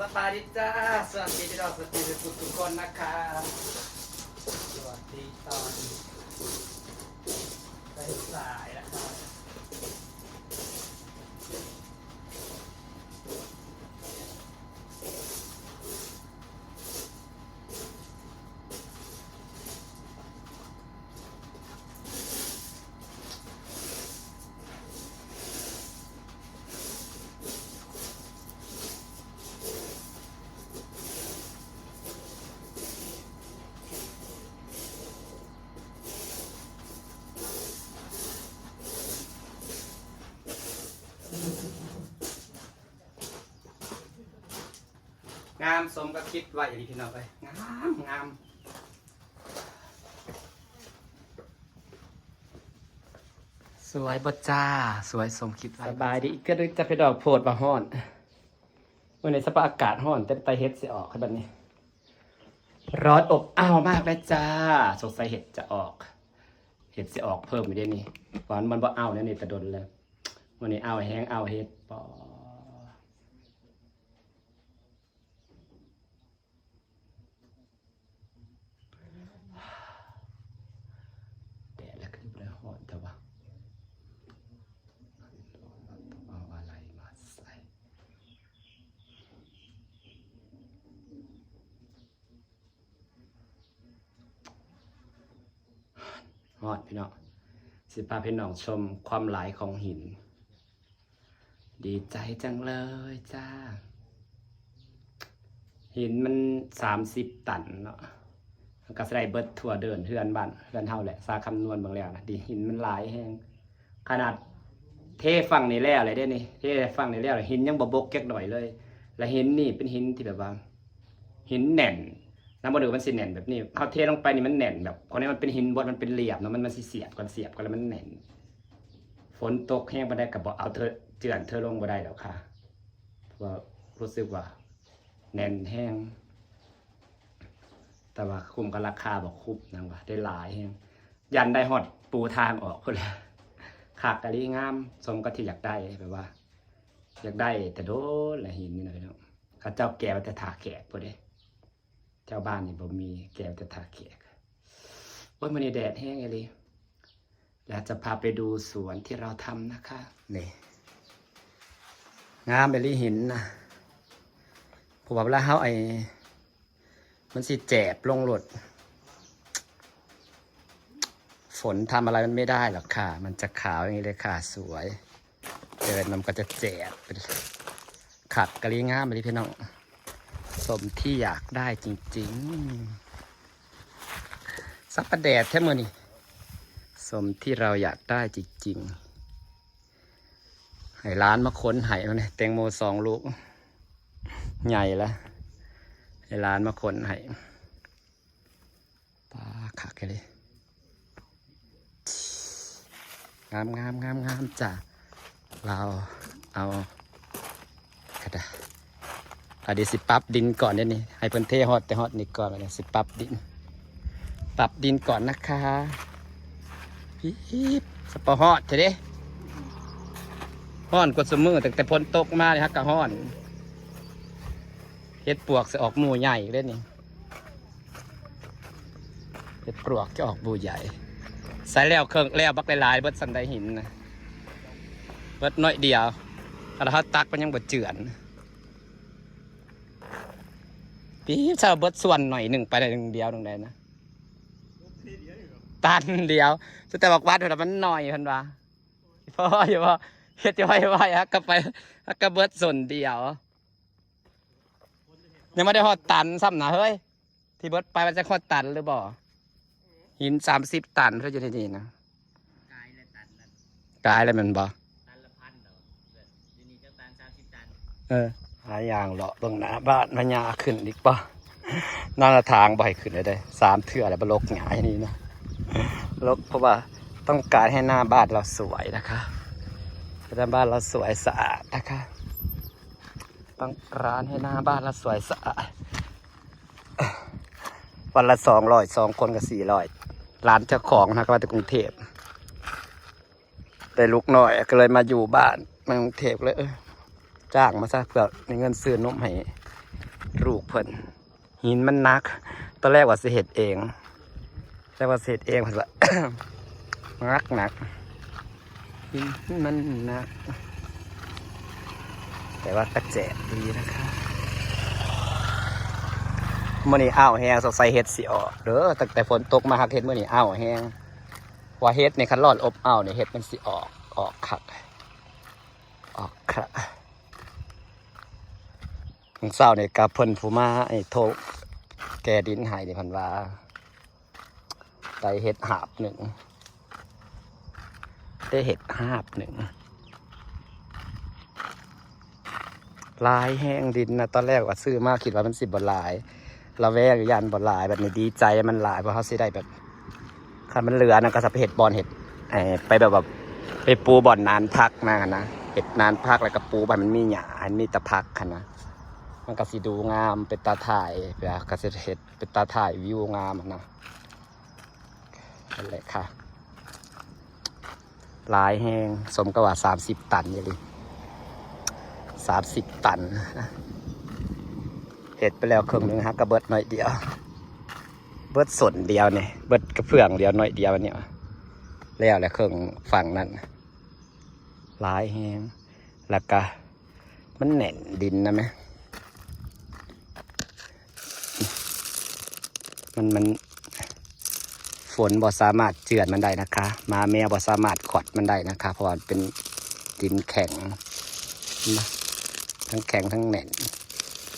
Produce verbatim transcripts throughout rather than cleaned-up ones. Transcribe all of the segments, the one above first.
สบายดีจ้า สวัสดีพี่น้อง สวัสดีทุกๆคนนะคะ สวัสดีตอนสายๆนะคะ งามสมกับคิดไว้อีหลีพี่น้องเอ้ย งามงาม สวยบ่จ้า สวยสมคิดไว้ สบายดีอีกเทื่อนึงจ้ะพี่น้อง โพดว่าฮ้อน มื้อนี้สภาพอากาศฮ้อน แต่ไปเฮ็ดสิออกครับบัดนี้ ร้อนอบอ้าวมากเลยจ้า สงสัยเห็ดจะออก เห็ดสิออกเพิ่มอยู่เด้นี่ เพราะมันบ่อ้าวแนวนี้แต่โดนแล้ว มื้อนี้อ้าวแฮง อ้าวเห็ด ปอ แดดแล้วก็จะบ่ได้ฮ้อนแต่ว่า เอาอะไรมาใส่ ฮ้อนพี่น้อง สิพาพี่น้องชมความหลายของหิน ดีใจจังเลยจ้า หินมันสามสิบตันเนาะ มันก็สิได้เบิดทั่วเดินเฮือนบ้าน เฮือนเฮาแหละ ซาคำนวณเบิ่งแล้วนะ ดี หินมันหลายแฮง ขนาดเทฝั่งนี้แล้วเลยเด้นี่ เทฝั่งนี้แล้ว หินยังบ่บกจักหน่อยเลย และหินนี่เป็นหินที่แบบว่า หินแน่น น้ำบ่เดือมันสิแน่นแบบนี้ เขาเทลงไปนี่มันแน่นแบบ คนนี้มันเป็นหินบด มันเป็นเหลี่ยมเนาะ มัน มันสิเสียบกัน เสียบกันแล้วมันแน่น ฝนตกแฮงปานใดก็บ่เอาเธอ เจือนเธอลงบ่ได้แล้วค่ะ เพราะว่ารู้สึกว่าแน่นแฮง แต่ว่าคุ้มกับราคาบ่คุ้มนางว่า ได้หลายแฮง ยันได้ฮอดปูทางออกพุ้นแหละ คักอีหลี งาม สมกับที่อยากได้ แบบว่า อยากได้แต่โดนละหินนี่นะพี่น้อง เขาเจ้าแก่ไว้แต่ท่าแขกพุ้นเด้ แถวบ้านนี่บ่มี แก่ไว้แต่ท่าแขก โอ้ย มื้อนี้แดดแฮงอีหลี แล้วจะพาไปดูสวนที่เราทำนะคะ นี่ งามอีหลีหินนะ เพราะว่าเวลาเฮาไอ้ มันสิแจบลงโลด ฝนทำอะไรมันไม่ได้หรอกค่ะ มันจะขาวอย่างนี้เลยค่ะ สวย เดินมันก็จะแจบเป็น คักอีหลี งามอีหลีพี่น้อง สมที่อยากได้จริงๆ สับประแดดแท้มื้อนี้ สมที่เราอยากได้จริงๆ ให้หลานมาขนให้มื้อนี้ แตงโมสองลูก ใหญ่แล้ว ให้หลานมาขนให้ ปา คักอีหลี งามงามงามงามจ้ะ เราเอากระดาษ อ่ะ เดี๋ยวสิปรับดินก่อนเด้นี่ ให้เพิ่นเทฮอดแต่ฮอดนี่ก่อน เดี๋ยวสิปรับดิน ปรับดินก่อนนะคะ ปี๊บ สะปะฮอดเถอะเด้ ฮ้อนกว่าซุมื้อ ตั้งแต่ฝนตกมานี่ฮักกะฮ้อน เห็ดปวกสิออกหมู่ใหญ่อีกเด้นี่ เห็ดปลวกจะออกบูใหญ่ ใส่แล้วเครื่องแล้วบักหลายๆ เบิดส่ำใดหินนะ เบิดน้อยเดียว ถ้าเราตักมันยังบ่เจือน พี่เจ้าเบิดส่วนหน่อยหนึ่งไปได้หนึ่งเดียวหนึ่งได้นะ ตันเดียว สุดแต่บอกวัดเพิ่นว่ามันหน่อยเพิ่นว่า พ่ออย่าว่า เฮ็ดจะไว้ไว้ฮักก็ไปฮักก็เบิดส่วนเดียว ยังไม่ได้ฮอดตันซ้ำนะเฮ้ย ที่เบิดไปมันจะฮอดตันหรือบ่ หินสามสิบตันเพื่ออยู่ที่นี่นะ กายละตันละ กายแล้วมันบ่ ตันละพันเหรอ เดี๋ยวนี้จักตัน สามสิบตัน เออ หาอย่างเลาะเบิ่งหน้าบ้านพญาขึ้นอีกบ่ หน้าทางบ่ให้ขึ้นเลยเด้ สามเทื่อแล้วบ่ลกหงายนี่นะ ลกเพราะว่าต้องการให้หน้าบ้านเราสวยนะคะ ให้หน้าบ้านเราสวยสะอาดนะคะ ต้องการให้หน้าบ้านเราสวยสะอาด วันละสองร้อย สองคนก็สี่ร้อย หลานเจ้าของนะ ก็มาจากกรุงเทพฯ แต่ลูกน้อยก็เลยมาอยู่บ้าน มากรุงเทพฯ เลย เออ จ้างมาซะ เพื่อมีเงินซื้อนมให้ ลูกเพิ่น หินมันหนัก ตอนแรกว่าสิเฮ็ดเอง แต่ว่าสิเฮ็ดเองเพิ่นว่า หนักหนัก หินมันหนัก แต่ว่ากระแจดีนะคะ มื้อนี้อ้าวแฮง สงสัยเห็ดสิออกเด้อ ตั้งแต่ฝนตกมาฮักเห็ดมื้อนี้อ้าวแฮง ว่าเห็ดในคันร้อนอบอ้าวเนี่ยเห็ดมันสิออก ออกคัก ออกคัก มื้อเช้านี่กับเพิ่นผู้มาไอ้โทรแกดินให้นี่เพิ่นว่า ได้เห็ดหาบหนึ่ง ได้เห็ดหาบหนึ่ง หลายแฮงดินนะ ตอนแรกว่าซื้อมาคิดว่ามันสิบ่หลาย ระแวงย่านบ่หลาย บัดนี้ดีใจมันหลาย เพราะเฮาสิได้แบบ คันมันเหลือนะก็สิไปเฮ็ดบ่อนเฮ็ด เอ่อ ไปแบบว่า ไปปูบ่อนนานพักนะนะ เฮ็ดนานพักแล้วก็ปูให้มันมีหญ้า ให้มีแต่ผักหั้นนะ มันก็สิดูงาม เป็นตาถ่าย ก็สิเฮ็ดเป็นตาถ่ายวิวงามหั้นนะ นั่นแหละค่ะ หลายแฮง สมกับว่าสามสิบตันอยู่ดิ สามสิบตัน เฮ็ดไปแล้วครึ่งหนึ่ง ฮักกะเบิดหน่อยเดียว เบิดส้นเดียวนี่ เบิดกระเพื่องเดียวหน่อยเดียวเนี่ย แล้วแหละครึ่งฝั่งนั้น หลายแฮง แล้วก็มันแน่นดินนะแม่ มัน มัน ฝนบ่สามารถเจือนมันได้นะคะ หมาแมวบ่สามารถขวดมันได้นะคะ เพราะว่ามันเป็นดินแข็ง เห็นปะ ทั้งแข็งทั้งแน่น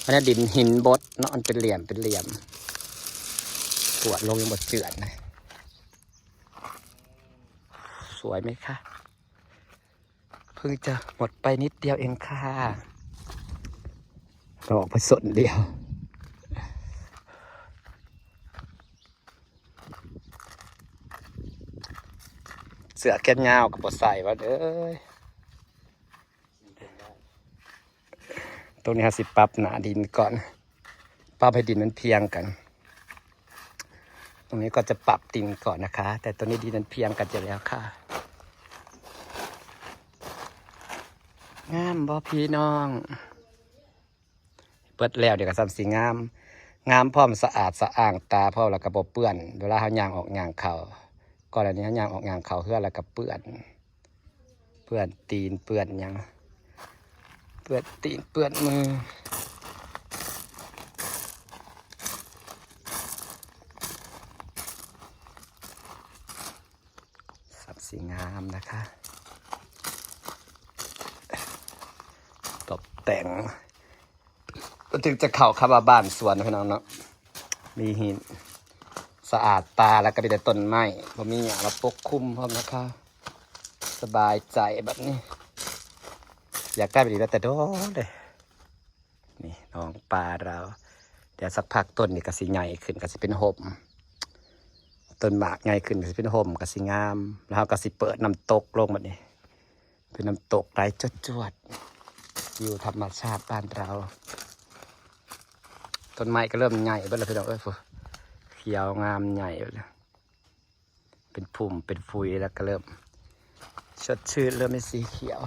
อันนี้ดินหินบดเนาะ มันเป็นเหลี่ยม เป็นเหลี่ยม ขวดลงยังบ่เจือนนะ สวยไหมคะ เพิ่งจะหมดไปนิดเดียวเองค่ะ ดอกไปส้นเดียว เสื้อแขนยาวก็บ่ใส่วะเอ้ย ตรงนี้เฮาสิปรับหน้าดินก่อน ปรับให้ดินมันเพียงกัน ตรงนี้ก็จะปรับดินก่อนนะคะ แต่ตรงนี้ดินมันเพียงกันจะแล้วค่ะ งามบ่พี่น้อง เบิดแล้วเดี๋ยวก็ซ้ำสิงาม งามพร้อมสะอาดสะอ้างตาพร้อมแล้วก็บ่เปื้อน เวลาเฮาย่างออกย่างเข้า ก่อนอันนี้เฮาย่างออกย่างเข้าเฮือนแล้วก็เปื้อน เปื้อนตีนเปื้อนหยัง เปื้อนตีนเปื้อนมือ สับสีงามนะคะ ตกแต่ง ก็ถึงจะเข้าคำว่าบ้านสวนพี่น้องเนาะ มีหิน สะอาดตาแล้วก็มีแต่ต้นไม้ บ่มีหญ้ามาปกคลุมพร้อมนะคะ สบายใจแบบนี้ อยากได้แบบนี้มาแต่โดนเลย นี่น้องปลาเรา เดี๋ยวสักพักต้นนี้ก็สิใหญ่ขึ้น ก็สิเป็นฮ่ม ต้นหมากใหญ่ขึ้นก็สิเป็นฮ่ม ก็สิงาม แล้วเฮาก็สิเปิดน้ำตกลงแบบนี้ เป็นน้ำตกไหลจวดๆ วิวธรรมชาติบ้านเรา ต้นไม้ก็เริ่มใหญ่เบิดแล้วพี่น้องเอ้ย เขียวงามใหญ่เบิดแล้ว เป็นพุ่มเป็นፉยแล้วก็เริ่มสดชื่น เริ่มเป็นสีเขียว